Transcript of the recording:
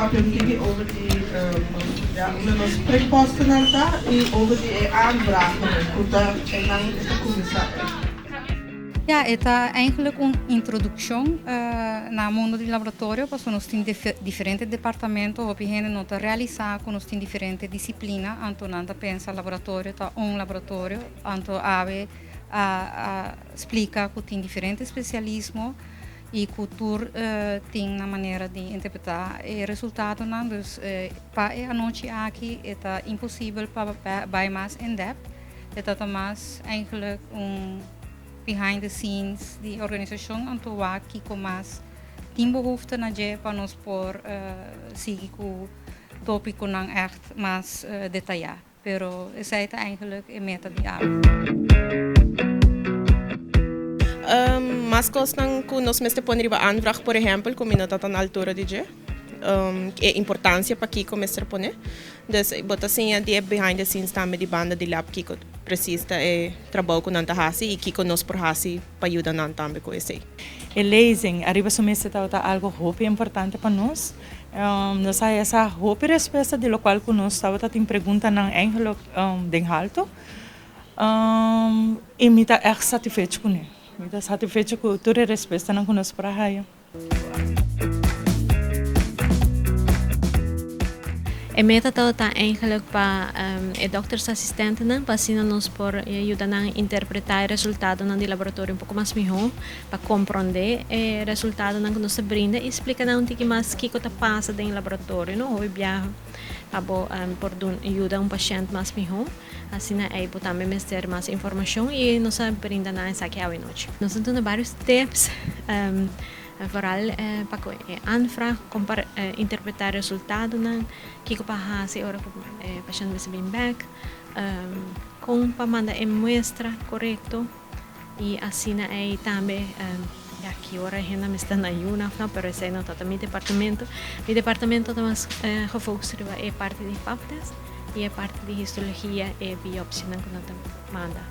papia un tiki over di ya unda nos prikpostennan ta i over di e aanvragennan ku ta einan e ta kuminsá. Ja, e ta eigenlijk un introdukshon na mundo di laboratorio pasobra nos tin diferente departamento. Hopi hende no ta realisá ku nos tin diferente disiplina, anto nan ta pensa laboratorio ta un laboratorio, anto awe a splika ku tin diferente spesialismo i ku tur tin nan manera di interpretá e resultatonan. Dus pa e anochi aki e ta imposibel pa bai mas in depth. E ta ta mas eigenlijk un behind the scenes di organisashon anto wak kiko mas tin behoefte na dje pa nos por sigui ku topikonan ègt mas detayá. Pero esei ta eigenlijk e meta di awe. Mas kosnan ku nos mester pone riba aanvraag, por ehèmpel, ku mi no ta tan altura di dje. E importansia pakiko mester pone. Dus bo ta siña di e behind the scenes tambe di banda di lab kiko precies ta e trabou ku nan ta hasi i kiko nos por hasi pa yuda nan tambe ku esei. E lezing ariba su mester tabata algo hopi importante pa nos. Nos a haya sa hopi respuesta di locual cu nos tabata tin preguntanan eigenlijk den halto. Y mi ta echt satisfecho cune. Mi ta satisfecho cu tur e respuestanan cu nos por a haya. E meta tabata eigenlijk pa e doktersassistentenan pa asina nos por yuda nan interpretá e resultadonan di laboratorio un poko mas mihó, pa komprondé e resultadonan ku nos ta brinda i splika nan un tiki mas kiko ta pasa den e laboratorio, no? Hopi biaha pa bo por yuda un pashènt mas mihó, asina ei bo tambe mester mas informashon i nos a brinda nan esaki awe nochi. Nos a duna vários tips. Vooral pa ku e aanvraag kon pa interpretá resultadonan, kiko pa hasi ora ku e pashènt mester bin bèk, kon pa manda e muestra korekto i asina ei tambe ya ki ora e hende mester na yuna òf no, pero esei no ta ta mi departamento. Mi departamento ta mas gefocus riba e parti di pap test i e parti di histologia e biopsianan ku nan ta manda.